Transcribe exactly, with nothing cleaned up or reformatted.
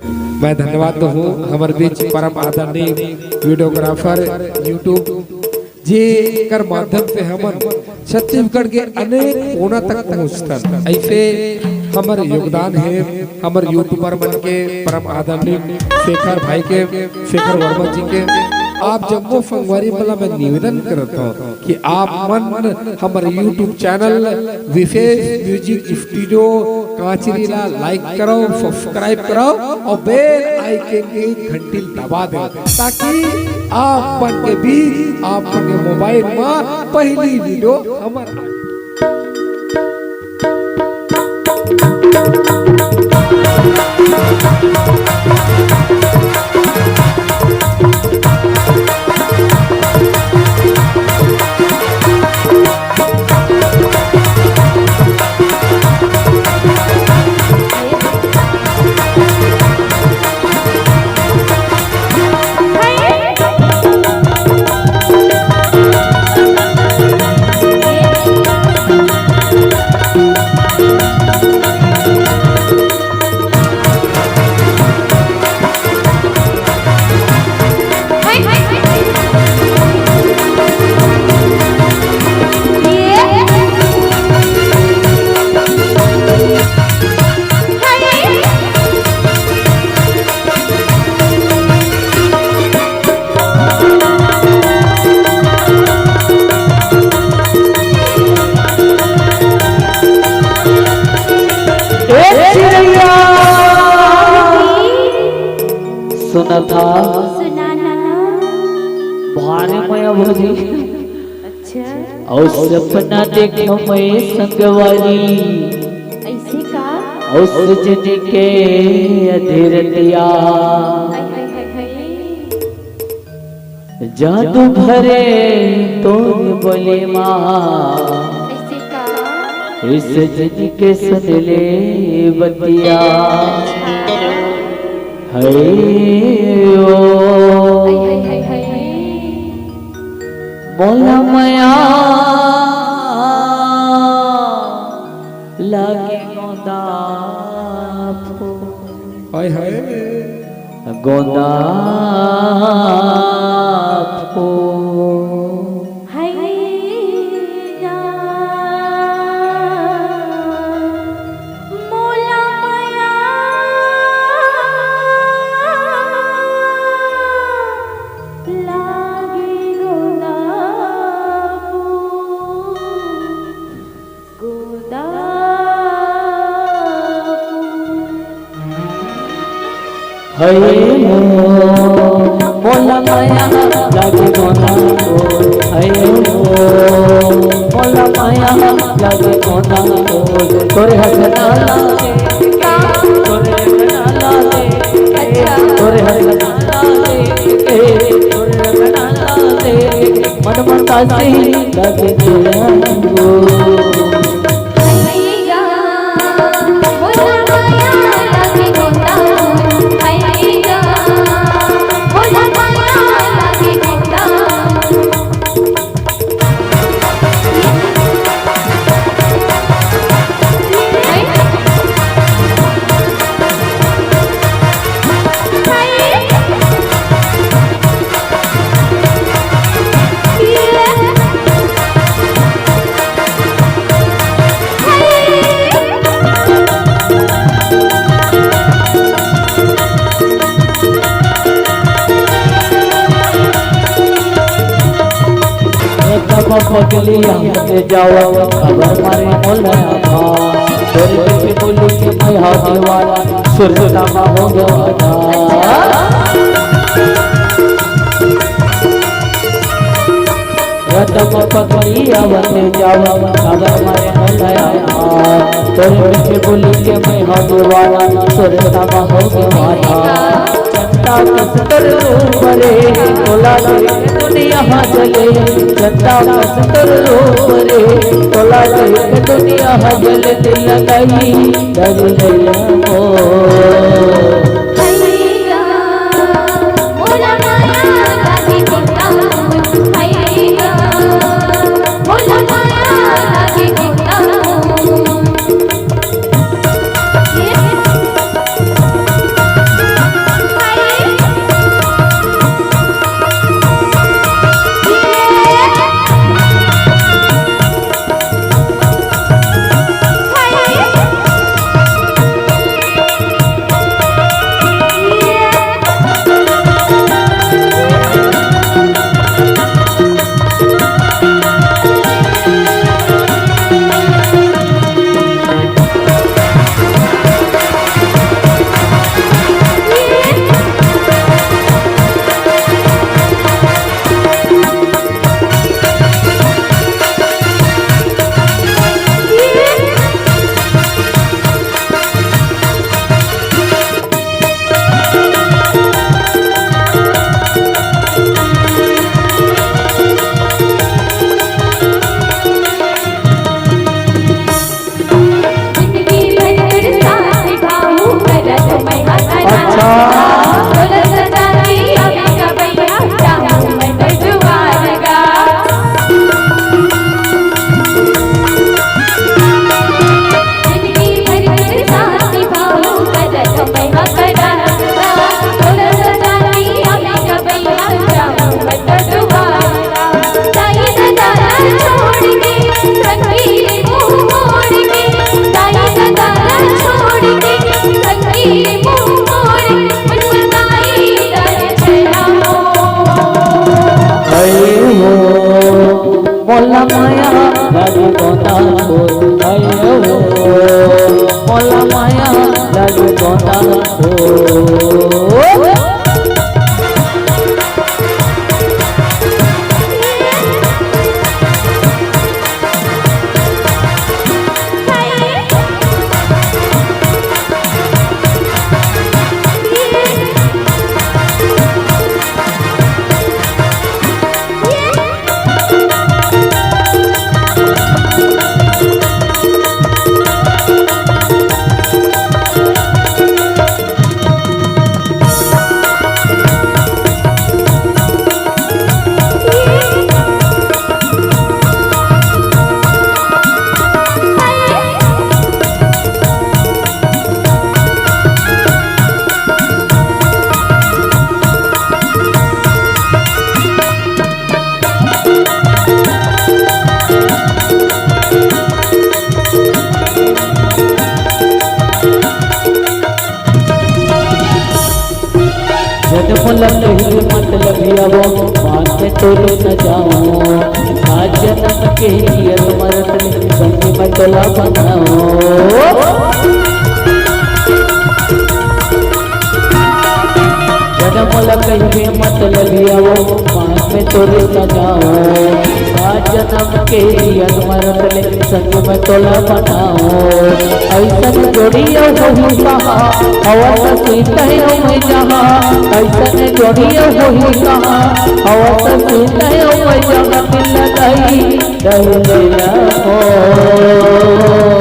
मैं धन्यवाद दूहूँ हमर बीच परम आदरणीय videographer YouTube, जेकर माध्यम से हमन छत्तीसगढ़ के अनेक कोना तक पहुँचथन। अइसे हमर योगदान हे हमर YouTuber मन के, परम आदरणीय शेखर भाई के, शेखर वर्मा जी के। आप जम्मो संगवारी मन ला मैं निवेदन करत हूँ कि आप मन हमर YouTube channel विशेष music studio कांचरी ला like करव, subscribe करव अउ bell icon के घंटी ला दबा देव, ताकि आप मन के बीच, आप मन के mobile मा पहली video हमर ए चिड़ैया, सुनत हस? सुना ना। भारी मया भौजी। अच्छा। अउ सपना देखेंव मैं संगवारी। अइसे का? अउ सजनी के आधी रतिया। हाय, हाय, हाय, हाय। जादू भरे तोर बोली मा। अइसे का? ए सजनी के सुन ले बतिया। हाय ओ। हाय, हाय, हाय, हाय। मोला मया लागे गोंदा फूल। हाय, हाय। गोंदा फूल। हाय गा, मोला मया लागे गोंदा फूल। गोंदा फूल। हाय ओ, मोला मया लागे गोंदा फूल। हाय ओ, मोला मया लागे गोंदा फूल। तोरे हंसना लागे, तोरे हंसना लागे, अच्छा। तोरे हंसना लागे, तोरे हंसना लागे। मन मतासी लगे तेरा रंगो। तब पगली हमते जावा, खबर मारे मोला भा। तोरे पीछे बोली के मैं हा दीवाना, सुरता मा हो गया था। तब पगली हमते जावा, खबर मारे मोला भा। तोरे पीछे बोली के मैं हा दीवाना, सुरता मा हो गया था। चंदा कस तोर रूप रे, तोला देख दुनिया जले। चंदा कस तोर रूप रे, तोला देख दुनिया जले। दिल लगाई डर ले ओ। ओ। जन्म ल कहिबे मत लभियावो, बात में तोरे न जावो। सात जन्म के जियत मरत ले, संग में तोला बनावो। जन्म ल कहिबे मत लभियावो, बात में तोरे न जावो। सात जन्म के जियत मरत ले, संग में तोला बनावो। अइसन जोड़ी अउ होही कहाँ, अवत सीत हे अउ मैं जहाँ। अइसन जोड़ी अउ होही कहाँ, अवत सीत हे अउ मैं जहाँ। दिल दई, दई देना हो।